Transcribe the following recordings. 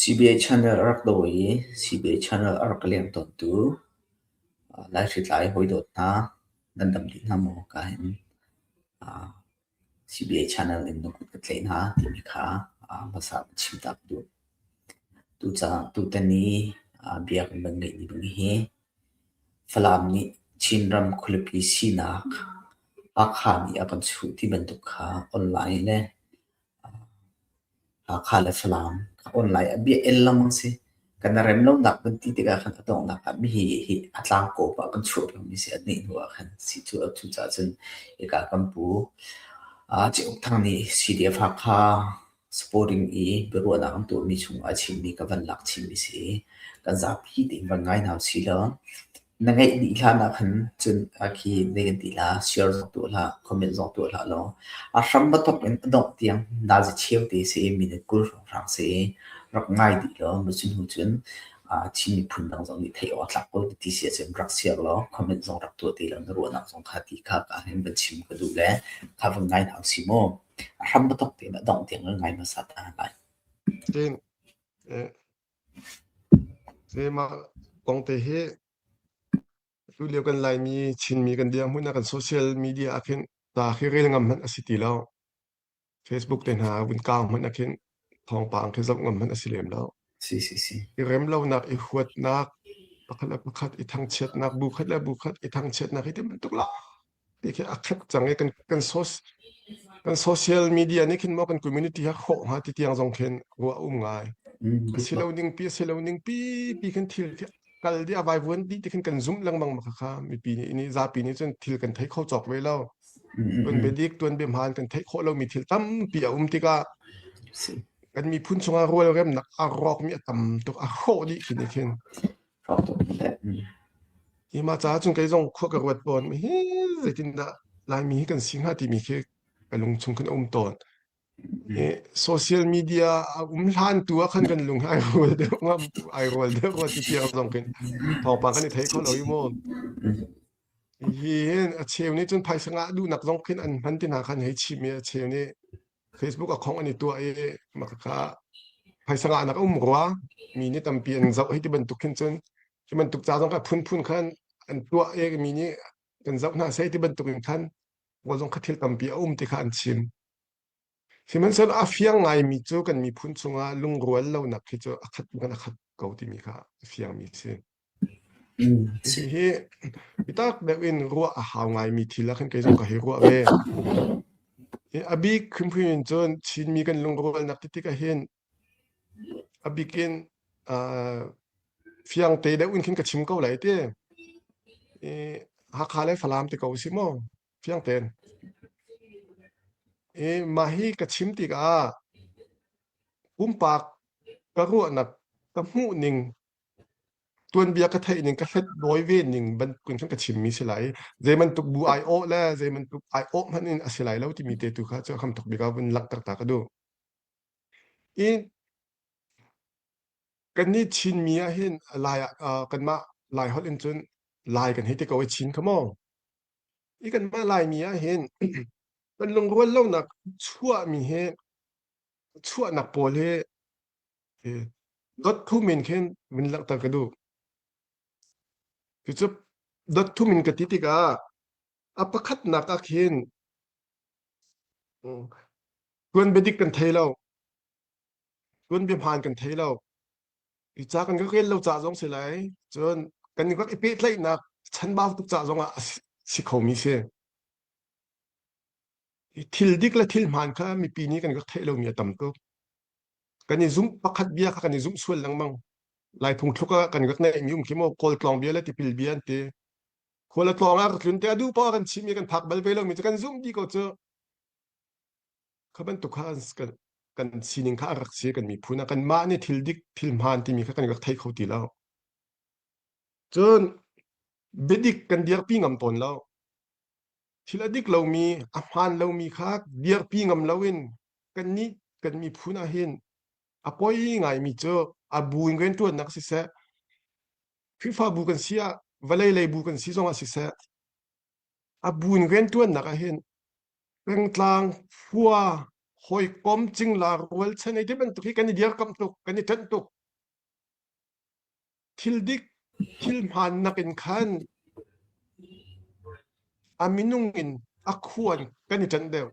CBA channel a rak daw i CBA channel a rak leng tawntu Laihritlai hawidawt hna nan dam dih hna maw? Ka hin CBA channel in na kut ka tlaih hna timi kha hmasa ka chim ta ka duh. Tutan i biakinn van ngeih ding hi Falam nih Chinram khualipi sinak Hakha nih a kan chuh ti bantuk kha online le Hakha le Falam online ah bia el lengmang si. Kan i rem lonak kan ti tikah khan a donghnak ah mihi hi a tlangkawp ah kan chuah pengmi si. A nih hnu ah khan si cu cucaah cun hika kan pu Ciuk Thang nih CDF Hakha supporting i biaruahnak an tuahmi chungah a chimmi ka van lak chimmi si i kan zapi tein van ngai hna usih law na ngeih dih hlan ah khan cun khi zei kan ti la share zong tuah hlah comment zong tuah hlah law a hram batok in a dongh tiang nazi cheu te si i minute 20 hrawnghrang si i rak ngai dih law cu hnu cun Chin miphun dang zong nih theih awk a tlak ko ti si ahcun rak share law comment zong rak tuah te law na ruahnak zong kha ti kha ka hin van chim ka duh le kha van ngai hna usih mu. A hram batok tein a dongh tiang kan ngai hmasa ta lai. Cin, mah kong te hi tulio kan Laimi Chinmi kan dirhmun ah kan social media ah khin ta khi rel ngam hmanh a si ti lo. Facebook te hna vun kau hmanh ah khin thawngpang khi zoh ngam hmanh a si lem lo. Si si si. I rem lonak, i huatnak, pakhat le pakhat i thangchiatnak, bu khat le bu khat i thangchiatnak hi ti bantuk lawng ti khi a khat cang i kan kan sos kan social media nih khin maw kan community ha khawh hnga ti tiang zong khin ruah um ngai. A si lo ning pi a si lo ning pi pi khin thil khi kal di a vaivuan dih ti khin kan zumh lengmang ma kha mipi nih nih zapi nih cun thil kan thei kho cawk ve lo. Tuan bia dik tuan bia hmaan kan theih khawh lomi thil tampi a um tikah kan miphun chungah rualremnak a rawkmi a tam tuk a hrawh dih khi nih khin. Hi mah caah cun kei zong khua ka ruat tawn hi zeitindah Laimi hi kan si hnga timi khi ka lung chung khin a um tawn. Hi social media a um hlan tu ah khan kan lung ai rual deuh ngam ai rual deuh rua ti tiang zong khin thawngpang kan i thei kho lo i mu. Hi hin a cheu nih cun phaisa ngah duhnak zong khin an hman ti hna khan hei chim i a cheu nih Facebook a khong an i tuah i mah kha phaisa ngahnak a um rua mi nih tampi an zoh hei ti bantuk khin cun hi bantuk ca zong kha phunphun khan an tuah i mi nih kan zoh hna seh ti bantuk in khan kawl zong kha thil tampi a um ti kha an chim. Sihmanhsehlaw a fiang ngaimi cu kan miphun chungah lungrual lonak khi cu a khat kan a khat ko timi kha a fiangmi a si. Hihi biatak deuh in ruah a hau ngaimi thil ah khan kei zong ka hei ruah ve. Hi a bik hrimhrim in cun Chinmi kan lungrualnak ti tik ahhin a bik in uh, fiang te deuh in khin ka chim ko lai ti. I Hakha le Falam ti ko si maw? Fiang tein. I mah hi ka chim tikah pumpak ka ruahnak ka hmuh ning tuanbia ka theih ning ka hlet dawi ve ning bantukin khan ka chimmi si lai. Zei bantuk bu ai awh le zei bantuk ai awh hmanh in a si lai lo timi te tu kha cu kham tuk bik ah vun langhter ta ka duh. I kannih Chinmi ah hin Lai ah kanmah Lai holh in cun Lai kan hei ti ko i Chin kha maw? I kanmah Laimi ah hin kan lungrual lonak chuahmi hi chuahnak pawl hi dot thum in khin vun langhter ka duh. Cucu dot thum in ka ti tikah a pakhatnak ah khin tuanbia dik kan thei lo. Tuanbia hmaan kan thei lo. I ca kan rak rel lo ca zong si lai. Cun kan rak i pehtlaihnak chanbau tuk ca zong ah a si khomi si. I thil dik le thil hmaan kha mipi nih kan rak theih lomi a tam tuk. Kan i zumh pakhat bia kha kan i zumh sual lengmang. Lai phungthluk ah kan rak neihmi um khi maw Kawl tlawng bia le tipil bia an ti. Khual a tlawng ah ka tlun te a duh poah kan chim i kan phak bal ve lomi cu kan zumh dih ko cu. Kha bantuk kha kan, kan sining kha a rak si kan miphun ah kanmah nih thil dik thil hmaan timi kha kan rak thei kho ti lo. Cun biadik kan dirpi ngam tawn lo. Thil a dik lomi, a hmaan lomi kha dirpi ngam loin kannih kan miphun ah hin a poi ngaimi cu a bu in rianṭuannak siseh, Khrihfabu kan si ah, vawlei lei bu kan si zongah siseh, a bu in rianṭuannak ah hin pengtlang, khua, Hawikom cingla rualchan ei ti bantuk hi kan i dirkamh tuk, kan i ṭanh tuk. Thil dik, thil hmaan nakin khan a minung in a khuan kan i ṭanh deuh.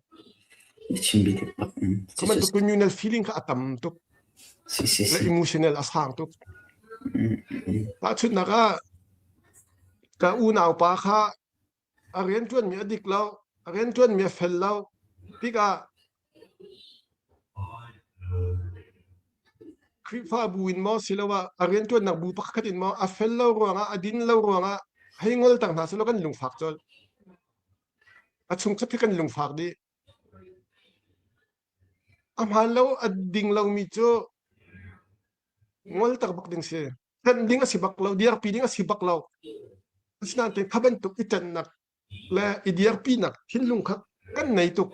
Chim bi dik bak. Kha bantuk communal feeling kha a tam tuk. Si si Le si. emotional a sang tuk. Tahchunhnak ah ka unaupa kha a rianṭuanmi a dik lo, a rianṭuanmi a fel lo tikah Khrihfabu in maw siloah a rianṭuannak bu pakhat in maw a fel lo ruangah a din lo ruangah hei ngolter hna sehlaw kan lungfak colh. A chungkhat hi kan lungfak dih. A hmaan lo, a ding lomi cu ngolter bak ding si. Ṭanh ding a si bak lo, dirpi ding a si bak lo. Asinain kha bantuk i ṭanhnak le i dirpinak thinlung kha kan nei tuk.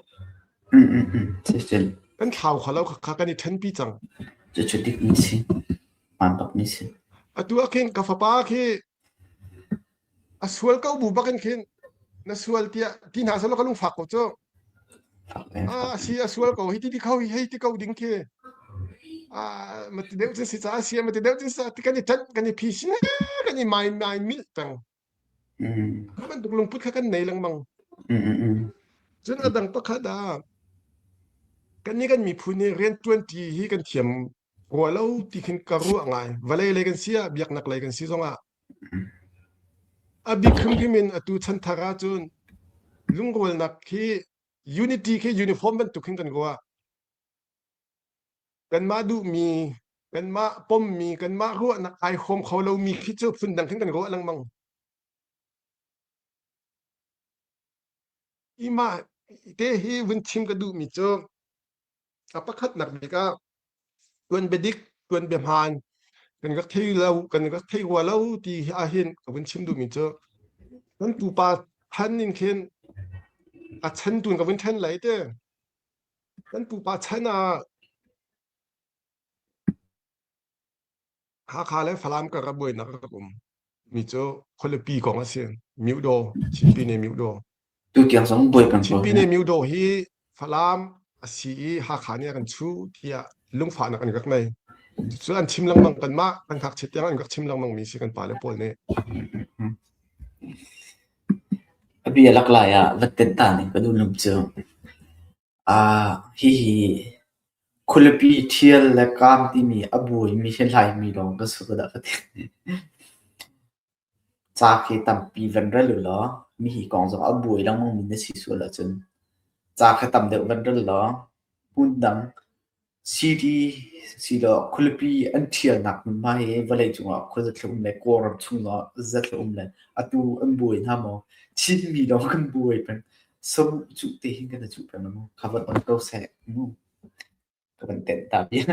Kan thlau kho lo kha kan i ṭhenpi cang. Cucu dik mi si. Hmaan bak mi si. Atu ah khin ka fapa khi a sual ko bu bak in khin na sual tiah ti hna selaw ka lungfak ko cu. Ah si a sual ko hi ti ti kho hi hei ti ko ding khi. Ah ma ti deuh cun si ca si ma ti deuh cun sa ti kan i ṭanh kan i phi sin kan i mai mai milh peng. Kha bantuk lungput kha kan nei lengmang. Cun a dang pakhat ah kan nih kan miphun hi rianṭuan ṭi hi kan thiam rua lo ti khin ka ruah ngai. Vawlei lei kan si ah biaknak lei kan si zongah a bik hrimhrim in atu chanthar ahcun lungrualnak khi unity khi uniform bantuk hin kan ruah. Kanmah duhmi, kanmah pommi, kanmah ruahnak ai hrawm kho lomi khi cu phundang khin kan ruah lengmang. I mah te hi vun chim ka duhmi cu a pakhatnak bik ah tuanbia dik, tuanbia hmaan kan rak thei lo, kan rak thei rua lo ti ahhin ka vun chim duhmi cu kan pupa chan in khin a chan tun ka vun ṭhen lai te. Kan pupa chan ah Hakha le Falam kar ah buainak a rak um mi cu khualipi kong a si. Myodaw, Chinpine Myodaw. Tutiang zong buai peng ko. Chinpine Myodaw hi Falam a si i Hakha nih a kan chuh tiah lungfahnak an rak nei. Cucu an chim lengmang kanmah kan ngakchiat tiang an rak chim lengmang mi si kan pale pawl nih. A bia lak lai ah va tenh ta ning ka duh lum cu. Hihi khualipi ṭhial le kaam timi a buaimi hi Laimi lawng kan si ko dah ka ti. Ca khi tampi van rel ulaw mihi kong zong a buai lengmangmi na si sual ahcun ca kha tam deuh van rel law hmundang CD siloah khualipi an ṭhialnak hmunhma hi vawleicung ah khuaza um le Kawlram chung zongah zatla um le atu an buai hna maw? Chinmi lawng kan buai peng. Saruh cuh te hin kan i cuh peng mu. Kha van on ko seh mu. Ka van tenh ta bia.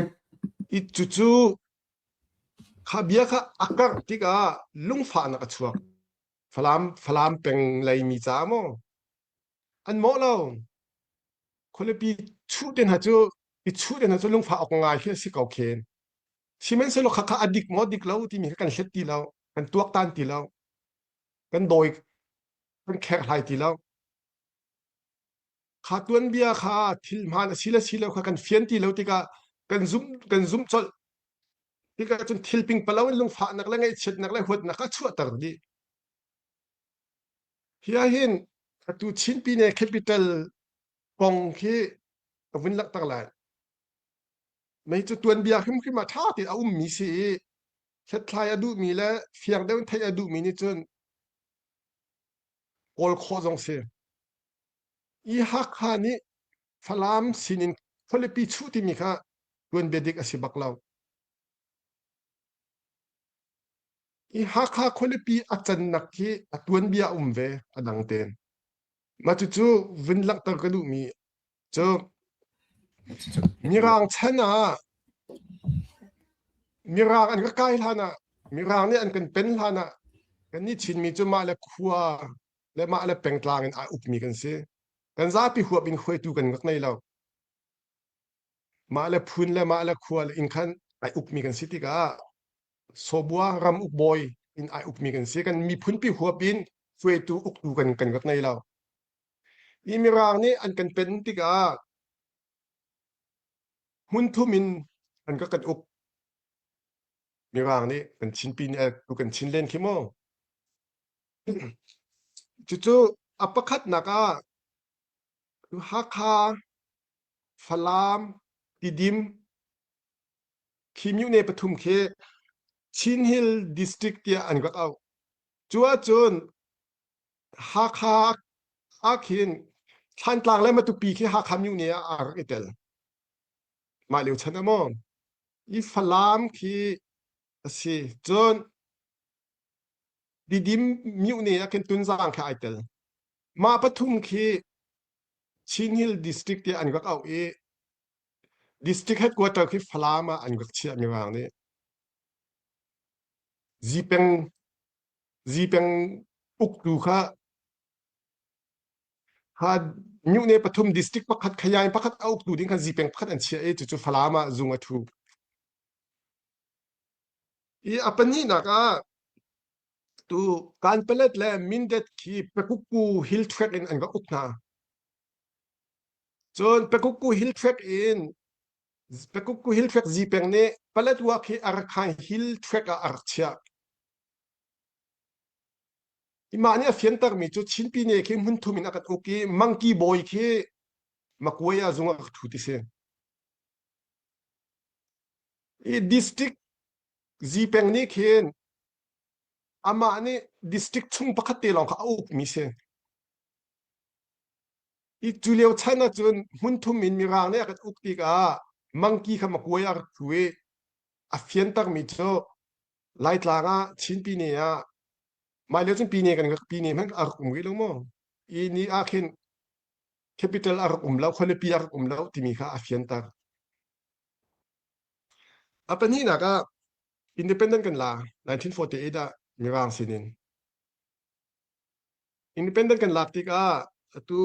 I cucu kha bia kha a karh tikah lungfahnak a chuak. Falam Falam peng leimi ca maw? An mawh lo. Khualipi chuh te hna cu i chuh te hna cu lungfah awk ngai khi a si ko khen. Sihmanhsehlaw khakha a dik maw dik lo timi kha kan hlet ti lo, kan tuaktan ti lo, kan dawi, kan kherhlai ti lo. Kha tuanbia kha thil hmaan a si le si lo kha kan fian ti lo tikah kan zumh kan zumh colh. Tikah cun thil pingpalo in lungfahnak le ngaihchiatnak le huatnak kha a chuahter dih. Hi ahhin atu Chin Pine capital kong khi ka vun langhter lai. Mei cu tuanbia hrimhrim ah ṭha tein a ummi si i hlathlai a duhmi le fiang deuh in theih a duhmi nih cun kawl khawh zong si. I Hakha nih Falam sinin khualipi chuh timi kha tuanbia dik a si bak lo. Hi Hakha khualipi a cannak hi a tuanbia a um ve a dang tein. Mah cucu vun langhter ka duhmi cu Mirang chan ah Mirang an ka kai hlan ah Mirang nih an kan pen hlan ah kannih Chinmi cu mah le khua le mah le pengtlang in aa ukmi kan si. Kan zapi huap in hruaitu kan rak nei lo. Mah le phun le mah le khua le inn khan ai ukmi kan si tikah Sawbua ram ukbawi in ai ukmi kan si. Kan miphunpi huap in hruaitu uktu kan kan rak nei lo. Hi Mirang nih an kan pen tikah Hmunthum in an ka kan uk. Mirang nih kan Chinpi nih tu kan Chin len khi mu. Cucu a pakhatnak ah Hakha, Falam, Tidim khi myone pathum khi Chin Hill District tiah an rak auh. Cu ahcun Hakha ah khin Thlantlang le Matupi khi Hakha myone ah aa rak i tel. Mah lio chan ah maw i Falam khi a si. Cun Tidim myone ah khin Tunzang khi ai tel. Mah pathum khi Chin Hill District tiah an rak auh i District headquarter khi Falam ah an rak chiah mirang nih. Zipeng Zipeng uktu kha ha myone pathum district pakhat khayain pakhat a uktu ding kha zipeng pakhat an chiah i cucu Falam ah zung a thu. I a pahnihnak ah tu Kanpalet le Mindat khi Pakukku Hill Tract in an rak uk hna. Cun Pakukku Hill Tract in Pakukku Hill Tract zipeng nih Paletwa khi Arakan Hill Tract ah a rak chiah. Mah nih a fiantermi cu Chin Pyine khi hmunthum in a kan uk i Mangki bawi khi Makuai ah zung a rak ṭhu ti si. I district Zipeng nih khin amah nih district chung pakhat te lawng kha a ukmi si. I cu lio chan ahcun hmunthum in Mirang nih a kan uk tikah Mangki kha Makuai ah a rak ṭhu i a fiantermi cu Laitlang ah Chin Pyine ah mah lio cun Pyine kan Pyine hmanh a rak um rih lo maw? I ni ah khin capital a rak um lo, khualipi a rak um lo timi kha a fianter. A pahnihnak ah independent kan la 1948 ah Mirang sinin. Independent kan lak tikah atu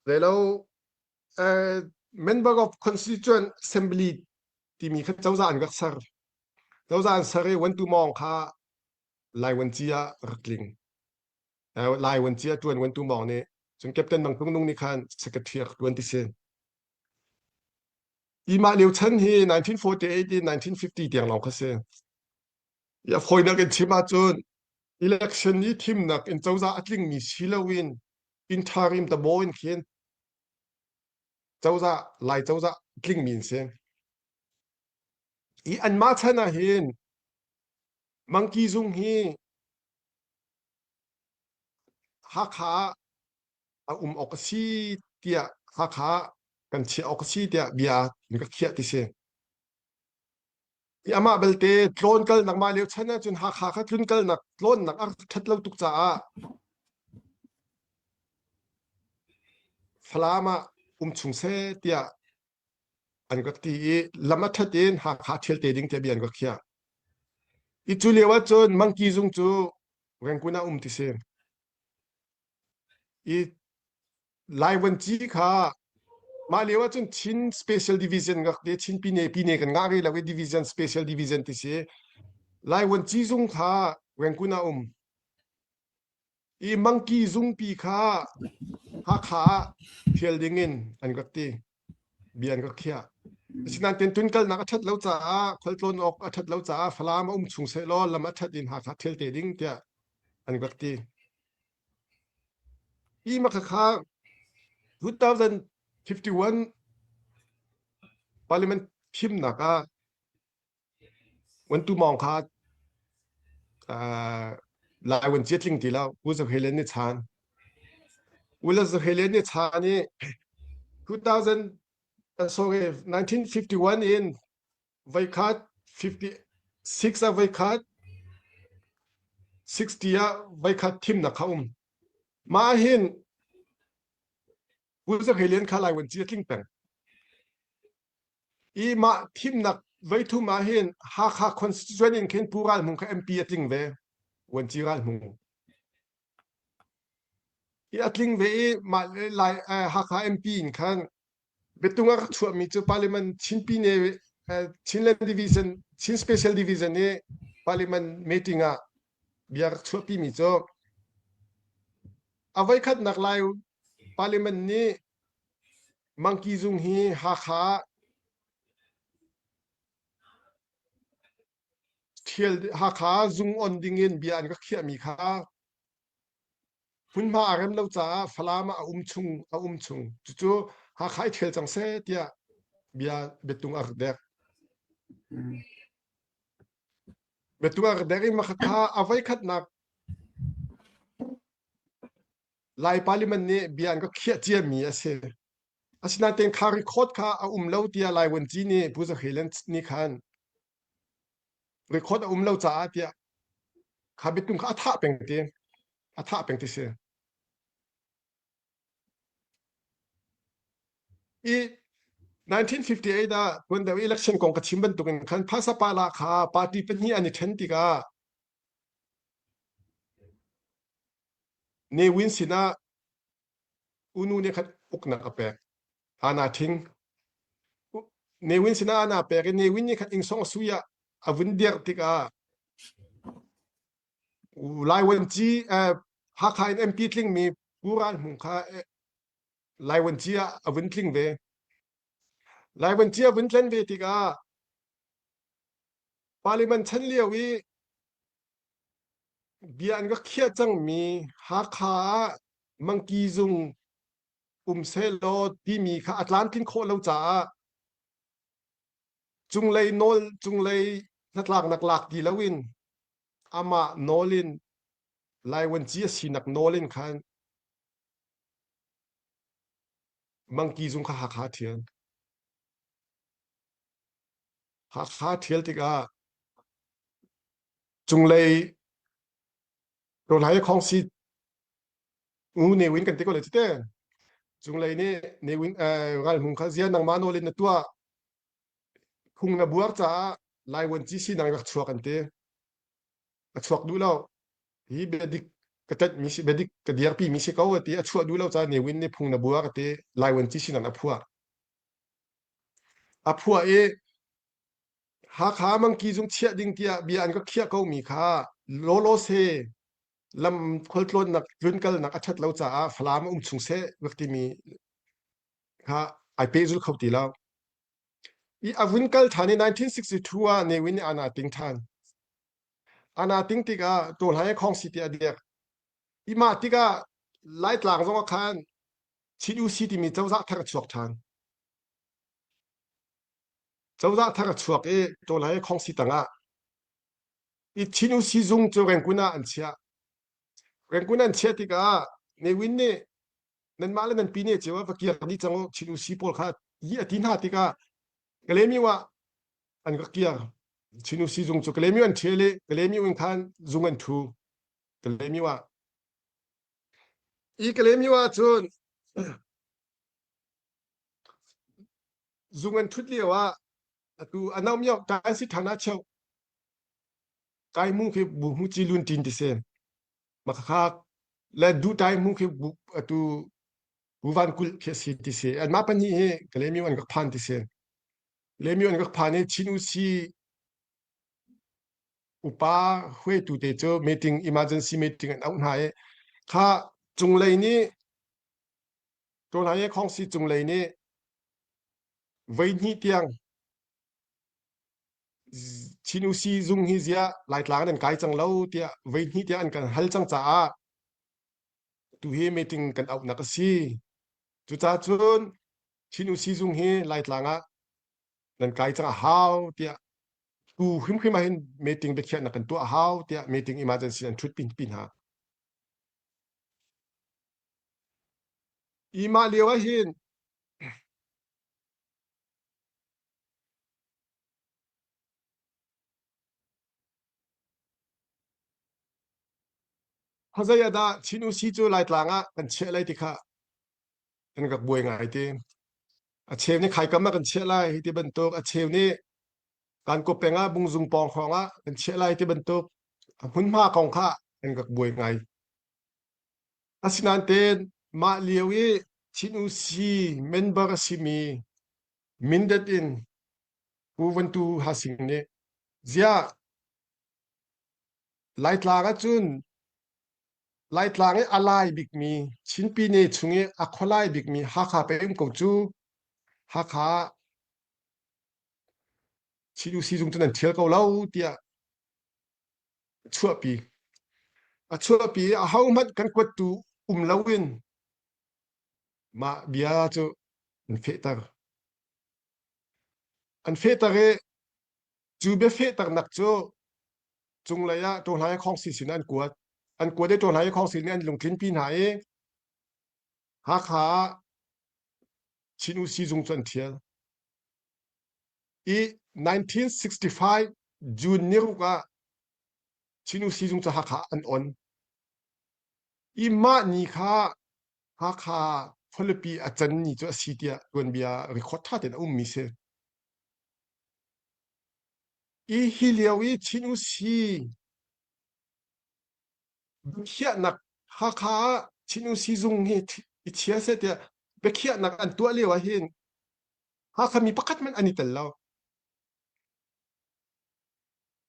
zeilo uh, member of constituent assembly timi kha cozah an rak ser. Cozah an ser i Wantu Mawng kha Lai Wanci ah rak tling. Lai Wanci a ṭuan Wantu Mawng nih cun Captain Mang Tung Nung nih khan secretary a rak ṭuan ti si. Hi mah lio chan hi 1948 in 1950 tiang lawng kha si. A fawinak in chim ahcun election i thimnak in cozah a tlingmi si loin interim tabaw in khin cozah Lai cozah tlingmi an si. I anmah chan ah hin Mangki zung hi Hakha ah a um awk a si tiah Hakha kan chiah awk a si tiah bia an ka khiah ti si. I amah belte tlawn kalnak mah lio chan ahcun Hakha kha tlun kalnak tlawnnak a ṭhat lo tuk caah Falam ah um chung seh tiah an ka ti i lam a ṭhat in Hakha ṭhial te ding tiah bia an ka khiah. I cu lio ahcun Mangki zung cu Rangoon ah um ti si. I Lai Vuanci kha mah lio ahcun Chin Special Division ngak te Chin Pine Pine kan ngah rih lo i Division Special Division ti si. Lai Vuanci zung kha Rangoon ah um. I Mangki zungpi kha Hakha ah thial ding in an rak ti. Bia an rak khiah. Asinain tentun kalnak a ṭhat lo caah khualtlawn awk a ṭhat lo caah Falam a um chung sehlaw lam a ṭhat in Hakha thial te ding tiah an rak ti. Hi makhakha 2051 Parliament thimnak ah Wantu Mawng kha uh, Lai wan cia tling ti lo Pu Za Helen nih chan U le Za Helen nih chan i 2000 uh, sorry 1951 in voikhat 56 ah voikhat 60 ah voikhat thimnak kha um mah hin Pu Za Hei Lian kha Lai Vuanci a tling peng i mah thimnak voithum ah hin Hakha constituent in khin Pu Ral Hmung kha MP a tling ve Vuanci Ral Hmung i a tling ve i mah Lai Hakha MP in khan Biatung a rak chuahmi cu Parliament Chin Pyine Chinland Division Chin Special Division i Parliament meeting ah bia rak chuahpimi cu a voikhatnak lai Parliament nih Mangki zung hi Hakha ah ṭhial Hakha ah zung on dingin bia an ka khiahmi kha hmunhma a rem lo caah Falam ah a um chung a um chung. Cucu Hakha i ṭhial cang seh tiah bia biatung a rak dek. Biatung a rak dek i mah kha a voikhatnak Lai Parliament nih bia an ka khiah ciami a si. Asinain kha record kha a um lo tiah Lai Vuanci nih Pu Za Hre nih khan record a um lo caah tiah kha biatung kha a thah peng ti a thah peng ti si. I 1958 ah tuan deuh election kong ka chim bantukin khan Phasapala kha party pahnih an i ṭhen tikah Ne Win sinah Unu nih khan uknak a pek. Ana ṭhing. Ne Win sinah ana pek i Ne Win nih khan Ingsong sui ah a vun dirh tikah Lai Wanci Hakha in MP tlingmi Pu Ral Hmung kha Lai Wanci ah a vun tling ve. Lai Wanci a vun tlen ve tikah Parliament chan lio i bia an rak khiah cangmi Hakha ah Mangki zung um sehlaw timi kha a tlamtlin khawh lo caah cunglei nawl cunglei hnatlaknak lak ti loin amah nawl in Laiwanci a sinak nawl in khan Mangki zung kha Hakha a ṭhial. Hakha ṭhial tikah cunglei Rawlhai Khawngsi u Ne Win kan ti ko le cite. Cunglei nih Ne Win ralhmung kha zia nangmah nawl in na tuah phung na buar caah Lai Vuanci sinak rak chuak an ti. A chuak duh lo. Hi biadik ka ṭanh mi si biadik ka dirpi mi si ko a ti. A chuah duh lo caah Ne Win nih phung na buar a ti. Lai Vuanci sinak a phuah. A phuah i Hakha mangki zung chiah ding tiah bia an ka khiah komi kha lawlawse lam khualtlawnnak tlunkalnak a ṭhat lo caah Falam a um chung seh rak timi kha ai pehzul kho ti lo. I a vun kal ṭhan i 1962 ah Ne Win nih ana ting ṭhan. Ana ting tikah Tawhlai Khawngsi ti a dirh. I mah tikah Laitlang zong ah khan Chin UC timi cozah thar a chuak ṭhan. Cozah thar a chuak i Tawlai Khawngsi tangah i Chin UC zung cu Rangoon ah an chiah. Rangoon an chiah tikah Ne Win nih nanmah le nan pine cio ah va kir dih cang u Chin UC pawl kha yi a ti hna tikah Kalaymyo ah an rak kir. Chin UC zung cu Kalaymyo an ṭhial i Kalaymyo in khan zung an ṭhu. Kalaymyo ah. I Kalaymyo ah cun zung an ṭhut lio ah atu anaumyok kan si ṭhan ah cheu kai mu khi bu mu ci lun tin ti se makhak le du tai mu khi bu atu bu van kul khi si ti se an ma pahnih hi Kalaymyo an rak phan ti se Kalaymyo an rak phan i Chin UC upa hruaitu te cu meeting emergency meeting an auh hna i kha cunglei nih Tawlai Khawngsi cunglei nih voihnih tiang Chin UC zung hi ziah Laitlang nan kai cang lo tiah voihnih tiang an kan hal cang caah tu hi meeting kan auhnak a si. Cucaah cun Chin UC zung hi Laitlang ah nan kai cang a hau tiah tu hrimhrim ah hin meeting biakhiahnak kan tuah a hau tiah meeting emergency an ṭhut pi hna. I mah lio ah hin khuazei ah dah Chin UC cu Laitlang ah kan chiah lai ti kha an rak buai ngai ti. A cheu nih khaikam ah kan chiah lai hi ti bantuk, a cheu nih Kankaw peng ah Bungzung pawng hrawng ah kan chiah lai ti bantuk a hmunhma kong kha an rak buai ngai. Asinain mah lio i Chin UC member a simi Mindat in Pu Vantu Hasing nih ziah Laitlang ahcun Laitlang i a lai bikmi Chin Pyine chung i a khualai bikmi Hakha pei um ko cu. Hakha Chin U Sizung cu nan ṭhial ko lo tiah a chuahpi. A chuahpi i ahohmanh kan kuattu um loin mah bia cu an fehter. An fehter i cu bia fehternak cu cunglei ah Ṭawhlai Khawngsi sin an kuat. An kuat i Ṭawhlai Khawngsi nih an lungtlinpi hna i Hakha ah Chin U Sizung cu an ṭhial. I 1965 June ni ruk ah Chin U Sizung cu Hakha an on. I mah ni kha Hakha khualipi a can ni cu a si tiah tuanbia record ṭha tein a ummi si. I hi lio i Chin U Si biakhiahnak Hakha ah Chin U Si zung hi i chia seh tiah biakhiahnak an tuah lio ah hin Hakha mi pakhat hmanh an i tel lo.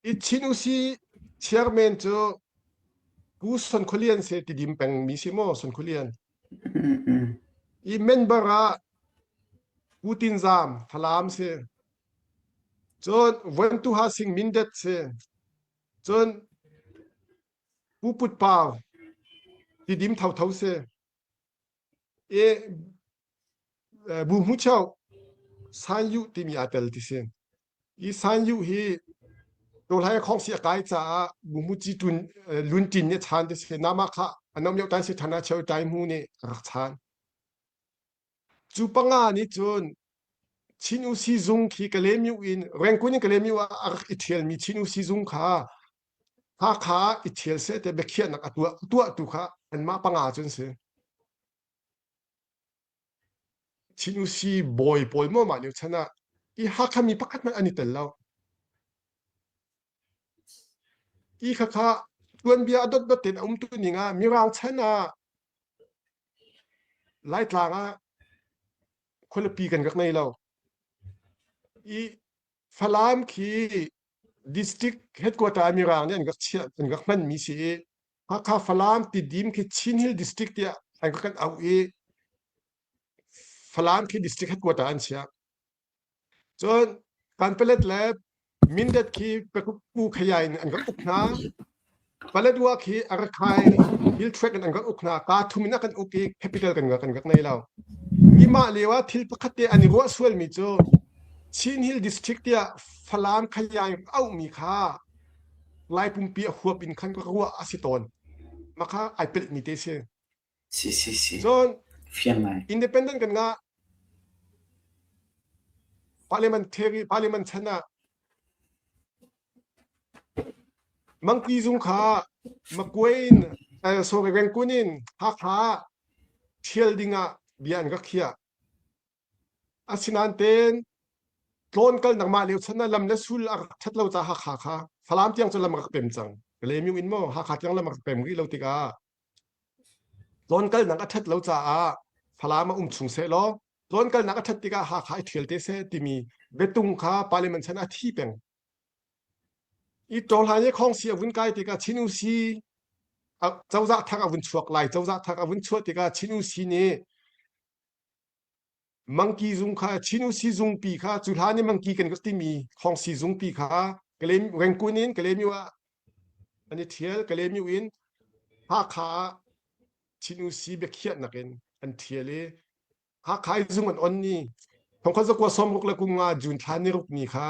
I Chin U Si chairman cu Pu Son Khualian si Tidim pengmi si maw Son Khualian. I member ah Pu Tin Zam Falam si. Cun Vuantuha Sing Mindat si. Cun Pu Put Pau Tidim thotho si. I Bu Hmu Cheu San Yu timi aa tel ti si. Hi San Yu hi Tawhlai khawngsi a kai caah Bu Hmu Ci Tun Lun Tin nih a chan ti si. Nama kha anom lio tan si than ah cheu Tai Hmu nih a rak chan. Cu panga nih cun Chin U Si zung khi Kalaymyo in Rangoon in Kalaymyo ah a rak i ṭhialmi Chin U Si zung kha Hakha ah i ṭhial seh tiah biakhiahnak a tuah tuahtu kha anmah panga cun si. Chin U Si bawi pawl maw mah lio chan ah i Hakha mi pakhat hmanh an i tel lo. I khakha tuanbia a dotdot tein a umtu ning ah Mirang chan ah Laitlang ah khualipi kan rak nei lo. I Falam khi district headquarter Mirang nih an rak chiah an rak hmanmi si i Hakha Falam Tidim khi Chin Hill district tiah an rak kan auh i Falam khi district headquarter an chiah. Cun Kanpalet le Mindat khi Pu Khaya in an rak uk hna. Paletwa khi Arakhai Hill Tract in an rak uk hna. Kaa thum in a kan uk i capital kan kan rak nei lo. Hi mah lio ah thil pakhat te an i ruah sualmi cu Chin Hill District tiah Falam Khaya in auhmi kha Lai pumpi a huap in khan ka ruah a si tawn. Mah kha ai pelhmi te si. Si si si. Cun Fiang ngai. independent kan ngah. Parliament theory, parliament chan ah Mangki zung kha Makuai in eh, sorry Rangoon in Hakha thial ding ah bia an rak khiah. Asinain tein tlawn kal nangmah lio chan ah lam le sul a rak ṭhat lo caah Hakha kha Falam tiang cu lam a rak pem cang. Kalaymyo in maw Hakha tiang lam a rak pem rih lo tikah Tlawnkalnak a ṭhat lo caah Falam ah um chung sehlaw tlawnkalnak a ṭhat tikah Hakha i ṭhial te seh timi biatung kha parliament chan ah a thi peng. I ṭawhlan i khawngsi a vun kai tikah Chin Usi cozah thar a vun chuak lai. Cozah thar a vun chuah tikah Chin Usi nih Mangki zung kha Chin Usi zungpi kha cu hlan i mangki kan rak timi khawngsi zungpi kha Kalem Rangoon in Kalaymyo ah an i ṭhial Kalaymyo in Hakha ah Chin Usi biakhiahnak in an ṭhial i Hakha i zung an on ni thongkhat zakua sawmruk le kum nga June thla ni ruk ni kha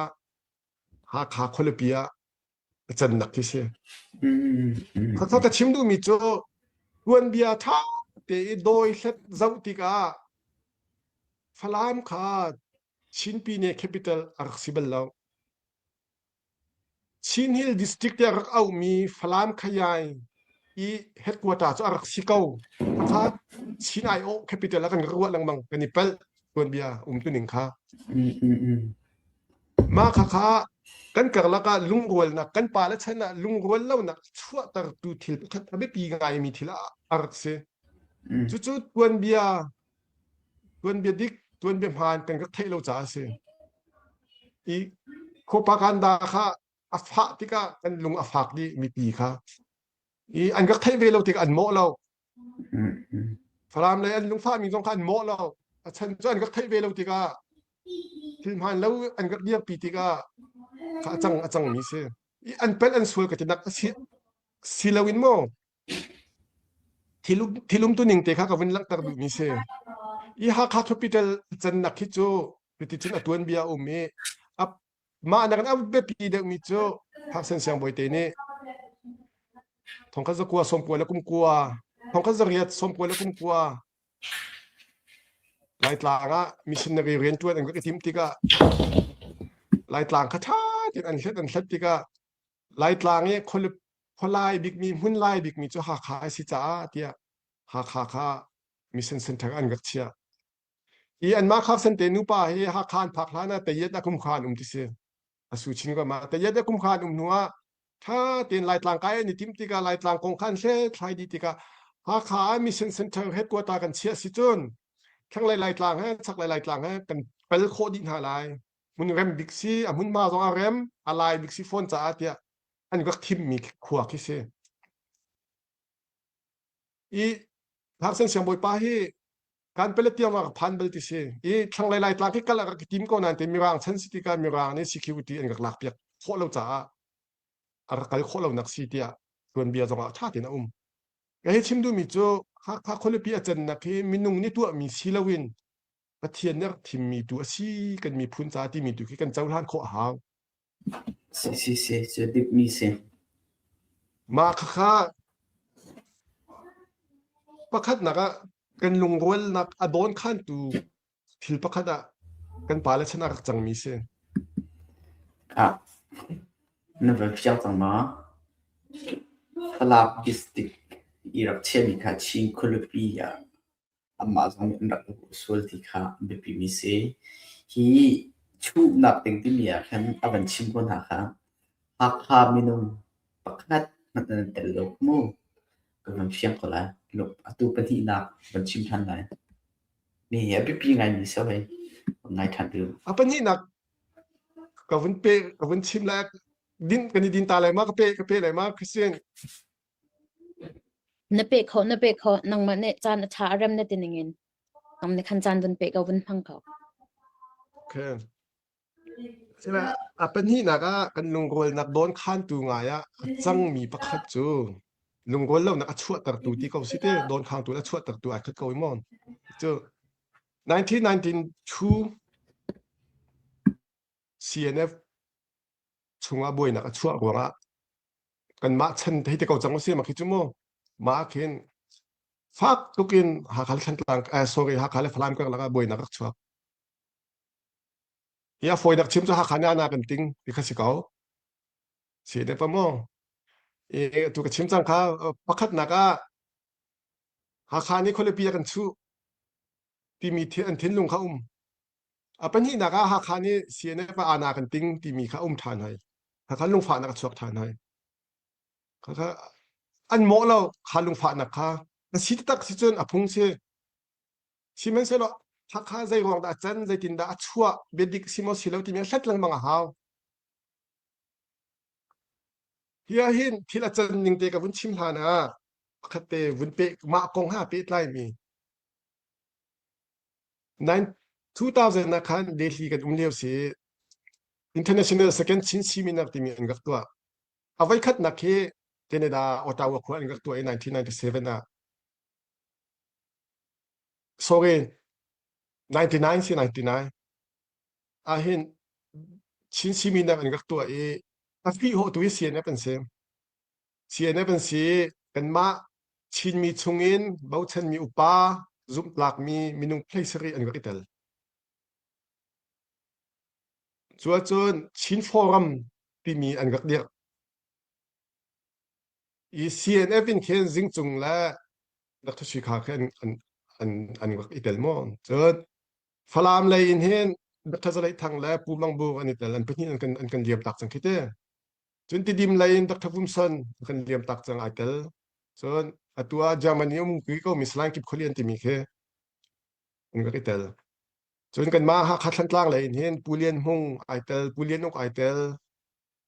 Hakha khualipi ah a cannak khi si. Khakha ka chim duhmi cu tuanbia ṭha te i dawi hlet zoh tikah Falam kha Chinpi ne capital a rak si bal lo. Chin Hill District tiah rak auhmi Falam Khayai i headquarter cu a rak si ko. Khakha Chin aiawh capital ah kan rak ruah lengmang kan i palh tuanbia umtuning kha. Mah khakha kan karlak ah lungrualnak kan pale chan ah lungrual lonak a chuahtertu thil pakhat a biapi ngaimi thil ah a rak si. Cucu tuanbia tuanbia dik tuanbia hmaan kan rak theih lo caah a si. I propaganda kha a fah tikah kan lung a fak dih mipi kha. I an rak theih ve lo tikah an mawh lo. Falam lei an lungfahmi zong kha an mawh lo. A chan cu an rak theih ve lo tikah. Thil hmaan lo an rak dirpi tikah kha a cang a cangmi si. I an pelh an sual ka ti nak a si si loin maw thil thil umtuning te kha ka vun langhter duhmi si. I Hakha Capital cannak hi cu cuticun a tuanbia a um i a mah nakin a biapi deuhmi cu Thaksen Siangbawi te nih thongkhat zakua sawmkua le kumkua thongkhat zariat sawmkua le kumkua Laitlang ah missionary rianṭuan an rak i timh tikah Laitlang kha ṭha tein an hlet an hlet tikah Laitlang i khualai bikmi hmunlai bikmi cu Hakha a si caah tiah Hakha kha mission center an rak chiah. Hi anmah Khaksen te nupa hi Hakha an phak hlan ah Tayet ah kumkhua an um ti si. A su chin ko ma. Tayet ah kumkhua an um hnu ah ṭha tein Laitlang kai an i timh tikah Laitlang kong kha an hlethlai dih tikah Hakha ah mission center headquarter kan chiah si cun thlanglei Laitlang he chaklei Laitlang he kan pel khawh dih hna lai. Hmun rem bik si, a hmunhma zong a rem, a lai bik si fawn caah tiah an rak thimmi khua khi si. I Thaksen siangbawipa hi kan pelet tiang rak phan bal ti si. I thlanglei Laitlang khi kal a rak i tim ko nain te Mirang chan si tikah Mirang nih security an rak lak piak khawh lo caah a rak kal khawh lonak si tiah tuanbia zong ah ṭha tein a um. Ka hei chim duhmi cu Hakha khualipi a cannak hi minung nih tuahmi si loin Pathian nih a rak thimmi tu a si kan miphun ca timi tu khi kan cohlan khawh a hau. Si si si cu dikmi si. Mah khakha pakhatnak ah kan lungrualnak a dawnkhantu thil pakhat ah kan pale chan a rak cangmi si. Ah, na van fiang cang ma? Falam district i rak chiami kha Chin khualipi ah Anmah zong nih an rak i sual ti kha a biapimi si. Hi chuhnak ding timi ah khan a van chim ko hna kha Hakha minung pakhat hmanh an tel lo mu. Ka van fiang ko lai. Atu pahnihnak van chim ṭhan lai. Mi hi a biapi ngaimi si hoi. Ngai ṭhan tu. A pahnihnak ka vun pe ka vun chim lai din kan i din ta lai ma ka pe ka pe lai ma Christian Na peh kho, na peh kho. Nangmah nih caan a ṭha a rem na ti ningin. Nang nih khan caan vun peh ko, vun hmang ko. Okay. Sina a pahnihnak ah kan lungrualnak dawn khantu ngai ah a cangmi pakhat cu lungrual lonak a chuahtertu ti ko si te dawn khangtu a chuahtertu ai khat ko i mon cu 1992 CNF chungah buainak a chuah ruangah kanmah chan hei te ko cang usih ma khi cu mu mah khin fak tukin Hakha le Thantlang eh, sorry Hakha le Falam karlak ah buainak rak chuak hi a fawinak chim cu Hakha nih na kan ting ti kha si ko si ne pa mu e tu ka chim cang kha pakhatnak ah Hakha nih khualipi a kan chuh timi an thinlung kha um A pahnihnak ah Hakha nih CNF ah ana kan ting timi kha um ṭhan hai. Hakha lungfahnak a chuak ṭhan hai. Kha an mawh lo kha lungfahnak kha. A si taktak si cun a phung si. Sihmanhsehlaw Hakha zei ruang dah a can, zeitin dah a chuah, biadik si maw si lo timi a hlat lengmang a hau. Hi ah hin thil a can ning te ka vun chim hlan ah pakhat te vun pe mah kong ha pehtlaimi 2000 ah khan Delhi kan um lio si International Second Chin Seminar timi an rak tuah. A voikhatnak hi Canada Ottawa khua an rak tuah i 1997 ah. Sorry, 99 si 99. Ahhin Chin Seminar an rak tuah i a fihawhtu hi CNF an si. CNF an si. Kanmah Chinmi chungin bochanmi upa zumhtlakmi minung hlei sarih an rak i tel. Cu ahcun Chin Forum timi an rak dirh. I CNF in khin Zingcung le Dr. Sui Khar khi an, an, an, an rak i tel maw? Cun Falam lei in hin Dr. Zalei Thang le Pu Mang Bu an i tel. An pahnih an kan, an kan liam tak cang khi te. Cun Tidim lei in Dr. Vumson kan liam tak cang ai tel. Cun atu ah Germany um kui ko mi Salai Kip Khualian timi khi an rak i tel. Cun kanmah Hakha Thlantlang lei in hin Pu Lian Hmung ai tel, Pu Lian Uk ai tel,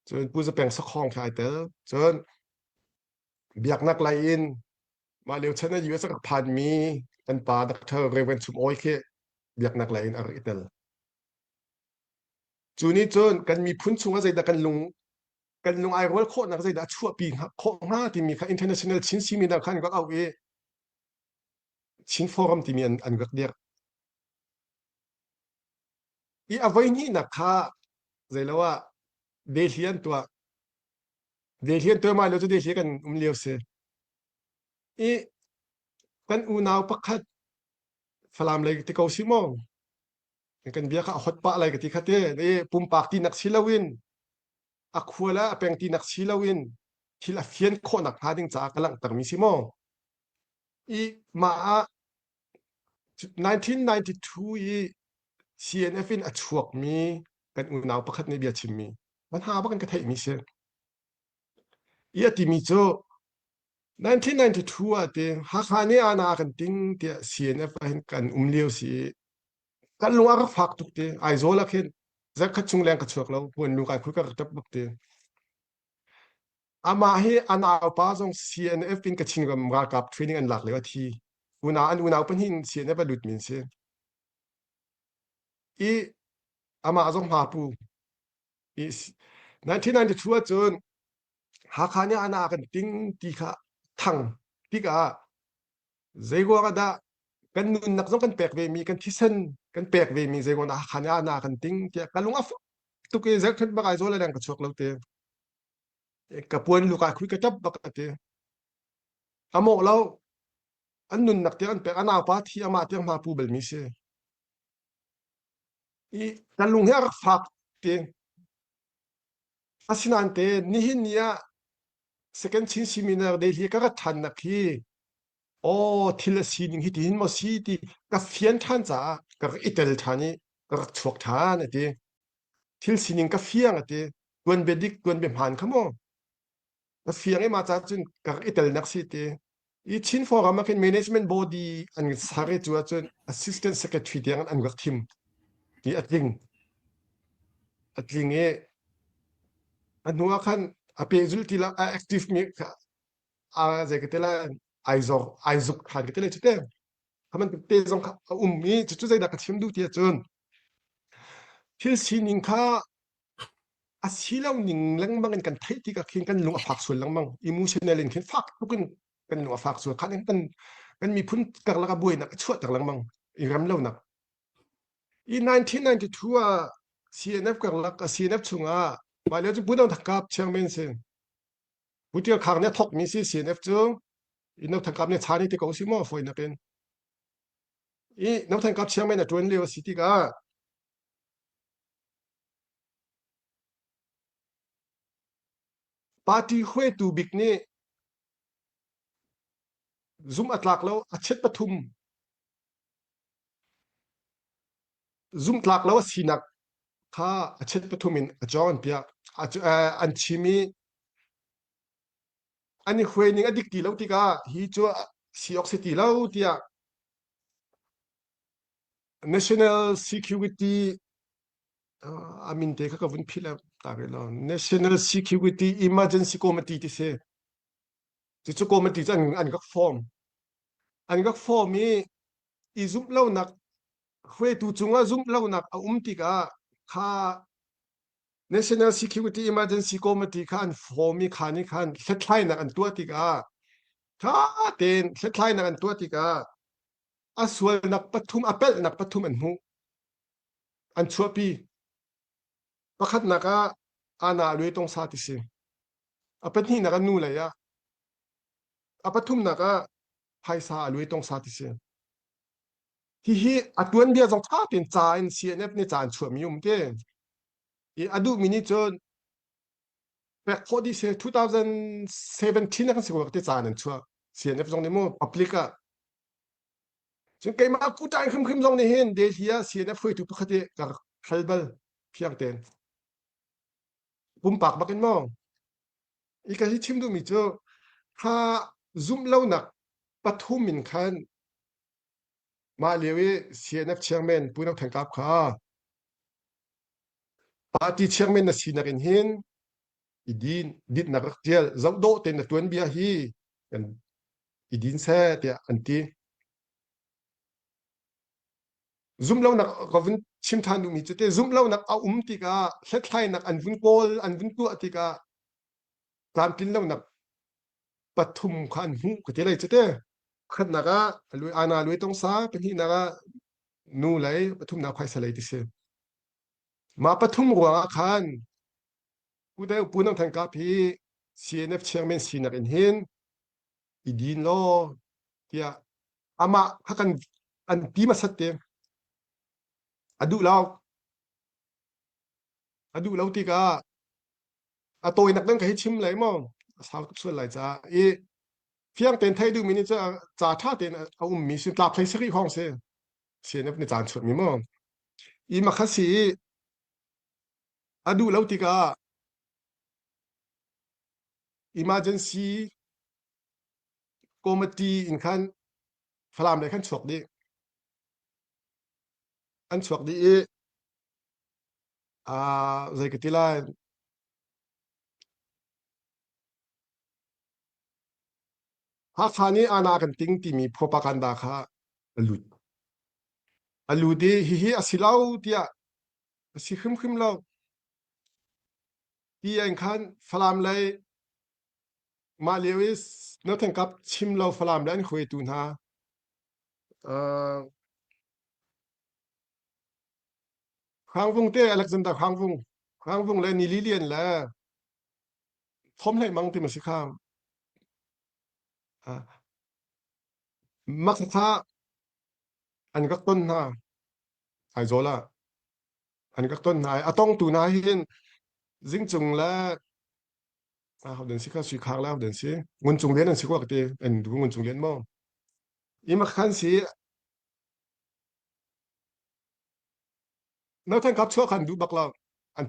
cun Pu Zapeng Sakhong khi ai tel. Cun biaknak lei in mah lio chan ah US a rak phanmi kan pa Dr. Reverend Chum Awi khi biaknak lei in a rak i tel. Cu nih cun kan miphun chungah zeidah kan lung kan lung ai rual khawhnak zeidah a chuahpi khawh hnga timi kha International Chin Seminar kha an rak auh i Chin Forum timi an, an rak dirh. I a voi hnihnak kha zeilo ah Delhi an tuah. Delhi an tuah mai lo cu Delhi kan um lio si. I kan unau pakhat Falam lei ti ko si maw? Kan bia kha a hot pah lai ka ti kha te. I pumpak tinak si loin a khua le a peng tinak si loin thil a fian khawhnak hnga ding caah ka langhtermi si maw? I mah ah 1992 i CNF in a chuakmi kan unau pakhat nih bia chimmi man ha bak in ka theihmi si. I a timi cu 1992 ah te Hakha nih ana kan ting tiah CNF ah hin kan um lio si i kan lung a rak fak tuk te Aizawl ah khin zarkhat chung leng ka chuak lo puan lu kai khui ka rak tap bak te Amah hi a naupa zong CNF in Kachin ram ralkap training an lak lio a thi. Unau an unau pahnih in CNF a lut min si. I amah zong hmapu. I 1992 ahcun Hakha nih ana kan ting ti kha thang tikah zei ruang ah dah kan nunnak zong kan pek ve mi kan thisen kan pek ve mi zei ruang dah Hakha nih ana kan ting tiah ka lung a fak tuk i zarkhat bak ai zawl le leng ka chuak lo te. Ka puan lu kai khui ka ṭap bak a ti. A mawh lo. An nunnak tiang an pek. A naupa thi amah tiang hma pu balmi si. I kan lung hi a rak fak ti. Asinain te nihin ni ah second Chin seminar Delhi ka rat ṭhannak hi aw thil a sining hi tihin maw si ti ka fian ṭhan caah ka rak i tel ṭhan i ka rak chuak ṭhan a ti. Thil sining ka fiang a ti. Tuanbia dik tuanbia hmaan kha maw ka fiang i mah caah cun ka rak i telnak si ti. I Chin Forum ah khin management body an ser i cu ahcun assistant secretary tiang an rak thim i a tling. A tling i a hnu ah khan a pehzulh ti lo a active mi kha a zei ka ti lai ai zor ai zuk than ka ti lai cu te. Kha bantuk te zong kha a um i cucu zeidah ka chim duh ti ahcun thil sining kha a si lo ning lengmang in kan theih tikah khin kan lung a fak sual lengmang emotional in khin fak tuk in kan lung a fak sual khan kan kan miphun karlak ah buainak a chuahter lengmang i rem lonak i 1992 ah CNF karlak CNF chungah mah lio cu Pu Dang Thakap chairman si Pu Tial Khang nih a thawkmi si CNF cu i No Thang Kap nih chan i ti ko si maw fawinak in i No Thang Kap chairman a ṭuan lio a si tikah Party hruaitu bik nih zumh a tlak lo a chiat pathum zumh tlak lo a sinak kha a chiat pathum in a cawng an piah an chim i an i hruai ning a dik ti lo tikah hi cu si awk si ti lo tiah National Security a min te kha ka vun philh ta rih lo National Security Emergency Committee ti si cucu committee cu an, an rak form an rak form i i zumh lonak hruaitu cungah zumh lonak a um tikah kha National Security Emergency Committee kha an form i kha nih khan hlathlainak an tuah tikah tha tein hlathlainak an tuah tikah a sualnak pathum a pelhnak pathum an hmuh an chuahpi. Pakhatnak ah Ana Lue Tongsa ti si. A pahnihnak ah nu lei ah. A pathumnak ah phaisa a Lue Tongsa ti si. Hihi a tuanbia zong ṭha tein ca in CNF nih ca an chuahmi um te. I a duhmi nih cun pek khawh dih si 2017 ah kan si ko te ca an chuah. CNF zong nih mu public ah Cun keimah kuṭaing hrimhrim zong nih hin Delhi ah CNF hruaitu pakhat i ka rak hal bal fiang tein. Pumpak bak in maw? I ka hi chim duhmi cu kha zumh lonak pathum in khan mah lio i CNF chairman Pu No Thang Kap kha party chairman na sinak in hin i din ditnak rak tial zoh dawh tein na tuanbia hi kan i din seh tiah an ti. Zumhlonak ka vun chim ṭhan duhmi cu te zumhlonak a um tikah hlathlainak an vun kawl an vun tuah tikah tlamtlinlonak pathum kha an hmuh ka ti lai cu te. Pakhatnak ah lui ana lui tong sa, pahnihnak ah nu lei, pathumnak phaisa lei ti si. Mah pathum ruangah khan Pu Deu Pu Nang Than Kap hi CNF chairman sinak in hin i din law tiah amah kha kan an ti hmasat te a duh lo a duh lo tikah a tawinak dang ka hi chim lai maw a sau tuk sual lai caah i fiang tein thei duhmi nih cu ca ṭha tein a ummi si tlak hlei sarih hrawng si CNF nih caan chuahmi maw i makha si i a duh lo tikah emergency committee in khan Falam lei khan chuak dih an chuak dih i uh, zei ka ti lai Hakha nih ana kan ting timi propaganda kha a lut a lut i hihi a si lo tiah a si hrimhrim lo ti in khan Falam lei mah lio i Northern Kap chim lo Falam le an hruaitu hna uh, Hrangvung te Alexander Hrangvung Hrangvung le Nili Lian le Thom Hlei Mang ti ma si kha uh, mak kha an rak ton hna Aizawl ah an rak ton hna a tongtu hna hin zingcung le hoden si kha sui khang le hoden si ngun cung lian an si kwa ka ti an du ngun cung lian maw i ma khan si no than kap chuah khan du bak lo an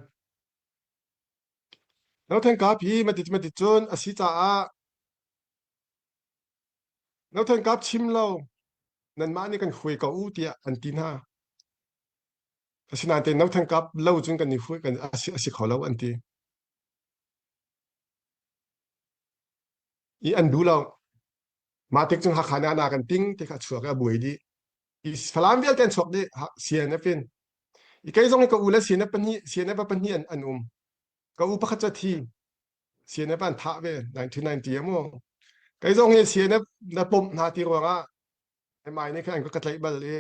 no than kap hi mati mati cun a si caah no than kap chim lo nanmah nih kan hruai ko u tiah an ti hna asinain te no than kap lo cun kan i hruai kan a si, a si kho lo an ti i an duh lo mah tik cun Hakha nih ana kan ting ti kha chuak i a buai dih i Falam vialte an chuak dih CNF in i kei zong hi ka u le CNF pahnih CNF pahnih an, an um ka u pakhat cu a thi CNF an thah ve 1990 amu kei zong hi CNF na pomh hna ti ruangah MI nih khan an ka tlaih bal i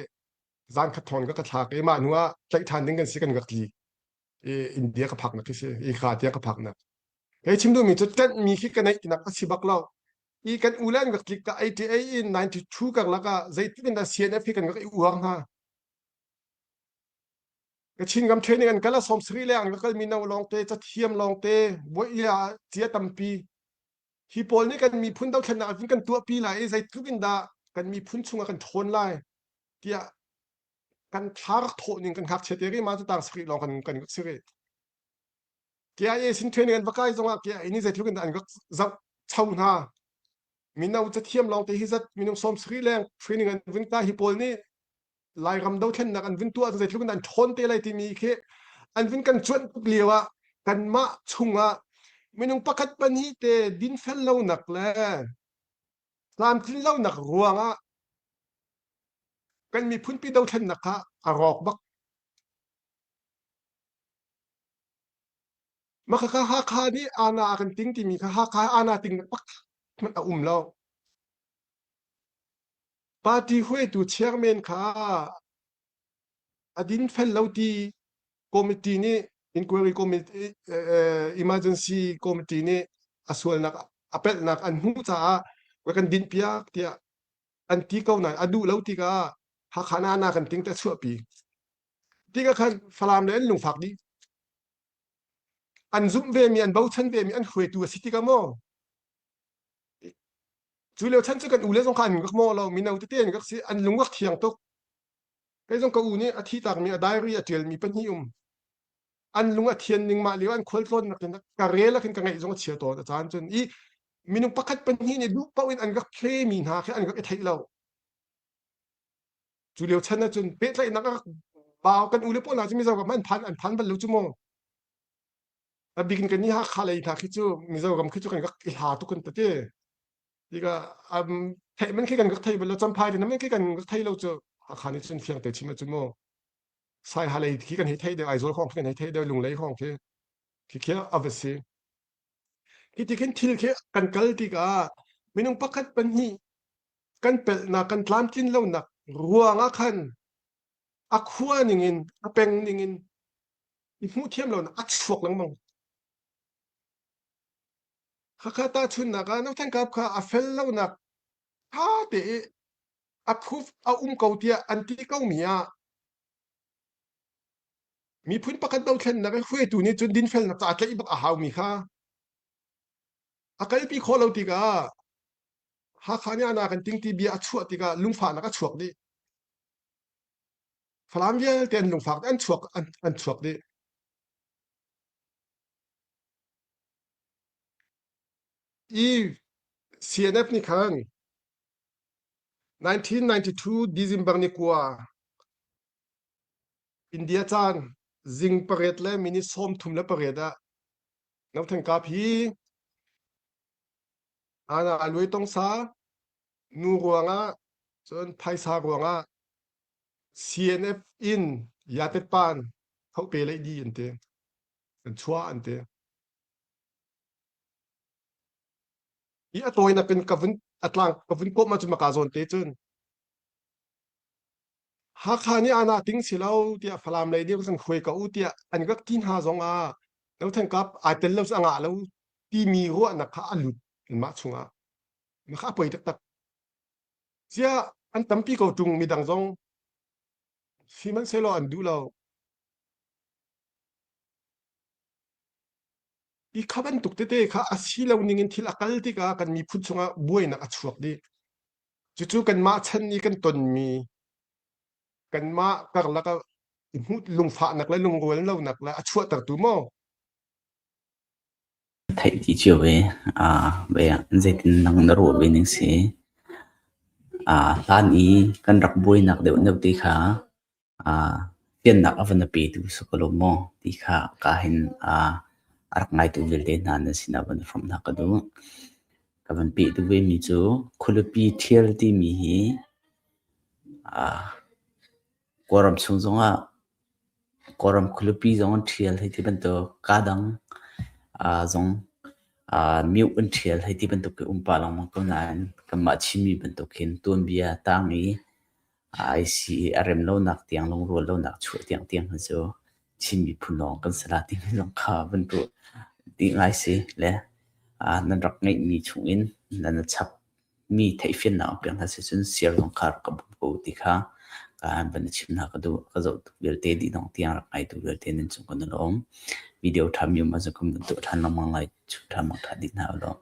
zan khat thon ka ka thlak i mah hnu ah tlaih ṭhan ding kan si kan rak tli i India ka phak nak khi si i kha tiang ka phak nak kei chim duhmi cu ṭanhmi khi ka neih tinak a si bak lo i kan u le an rak tlik ka 88 in 92 karlak ah zeitin in dah CNF hi kan rak i uar hna Kachin ram training an kal a sawm sari le an rak kalmi no lawngte cathiam lawngte buai cia tampi hi pawl nih kan miphun dothlennak in kan tuahpi lai i zeitluk in dah kan miphun chungah kan ṭhawn lai tiah kan thla rak thawh ning kan ngakchia te ri ma cu tang sarih lawng kan kan rak si rih. KIA sin training an va kai zongah KIA nih zeitluk in dah an rak zoh cho hna mino cathiam lawngte hi zat minung sawm sarih leng training an vun kai hi pawl nih Lairam dothlennak an vun tuah zeitluk in an ṭhawn te lai timi khi an vun kan cuanh tuk lio ah kanmah chungah minung pakhat pahnih te dinfel lonak le tlamtlin lonak ruangah kan miphunpi dothlennak kha a rawk bak. Mah khakha Hakha nih ana a kan ting timi kha Hakha ana ting pakhat hmanh a um lo. Party hruaitu chairman kha a dinfel lo ti committee nih inquiry committee emergency committee nih a sualnak a pelhnak an hmuh caah kan dinhpiak tiah an ti ko nain a duh lo tikah Hakha na na kan ting te chuahpi. Tikah khan Falam le an lungfak dih. An zumh ve mi an bochan ve mi an hruaitu a si tikah maw Cu lio chan cu kan u le zong kha an rak maw lo mino tete an rak si an lung rak thiang tuk. Kei zong ka u nih a thi takmi a diary a ṭialmi pahnih um. An lung a thian ning mah lio an khualtlawn nak in ka rel ah khin ka ngaih zong a chia tawn a caan cun i minung pakhat pahnih nih duh paoh in an rak play mi hna khi an rak i theih lo. Cu lio chan ahcun pehtlaihnak a rak bau kan u le pawl hna cu Mizoram an phan an phan bal lo cu mu. A bik in kan nih Hakha lei hna khi cu Mizoram khi cu kan rak i hla tuk kan tete. Tikah um, theih man khi kan rak thei bal lo, Champhai te man khi kan rak thei lo cu. Hakha nih cun fiang te chim ahcun mu Saiha lei khi kan hei theih deuh, Aizawl khong khi kan hei theih deuh, Lunglei khong khi khi khi a va si. Hi ti khin thil khi kan kal tikah minung pakhat pahnih kan pelhnak kan tlamtlin lonak ruang ah khan a khua ningin a peng ningin i hmuh thiam lonak a chuak lengmang. Khakha tahchunhnak ah Nothan Kap kha a fel lonak ṭha te i a proof a um ko tiah an ti ko mi ah miphun pakhat dothlennak i hruaitu nih cun dinfelnak ca tlaih bak a hau mi kha a kalpi khawh lo tikah Hakha nih ana kan ting ti bia a chuah tikah lungfahnak a chuak dih. Falam vialte an lungfak an chuak an, an chuak dih. I CNF nih khan 1992 December ni kua India caan zing pariat le minute 38 ah Nothan Kap hi ana luai tong sa nu ruangah cun phaisa ruangah CNF in yatet pan thope lei di an ti an chuah an ti I a tawinak in ka vun a tlang ka vun kawm ahcun maka zawn te cun Hakha nih ana ting si lo tiah Falam lei nih kan hruai ko u tiah an rak ti hna zong ah Nothan Kap ai tel lo cu a ngah lo timi ruahnak kha a lut anmah chungah. Mah kha a poi taktak. Ziah an tampi ko ṭung midang zong sihmanhsehlaw an duh lo. I kha bantuk tete kha a si lo ning in thil a kal tikah kan miphun chungah buainak a chuak dih. Cucu kanmah chan i kan tonmi kanmah karlak ah lungfahnak le lungrual lonak le a chuahtertu maw? Theih ti cio ve. Zeitin nang na ruah ve ning si. Hlan i kan rak buainak deuh deuh te kha Fiannak a van a petu si ko lo maw ti kha ka hin a rak ngaitu vialte hna nan sinah van hrawmh hna ka duh. Ka van peh duh vemi cu khualipi ṭhial timi hi Kawlram chung zongah Kawlram khualipi zong an ṭhial hei ti bantuk kaa dang zong mioh an ṭhial hei ti bantuk khi um pah lengmang ko nain kanmah Chinmi bantuk hin tuanbia tang i IC a rem lonak tiang lungrual lonak chuah tiang tiang hi cu Chin miphun lawng kan si la timi zong kha van ruah dih ngai si le nan rak ngeihmi chungin nan chap mi theihfiannak a pek hna si cun share zong kha rak ka bawm ko ti kha ka van chim hna ka duh. Ka zoh tuk vialte dih dong tiang rak ngaitu vialte nan cung kan i lawm. Video ṭha mi um ahcun kan van tuah ṭhan lengmang lai. Chun ṭha mang ṭha dih hna u law.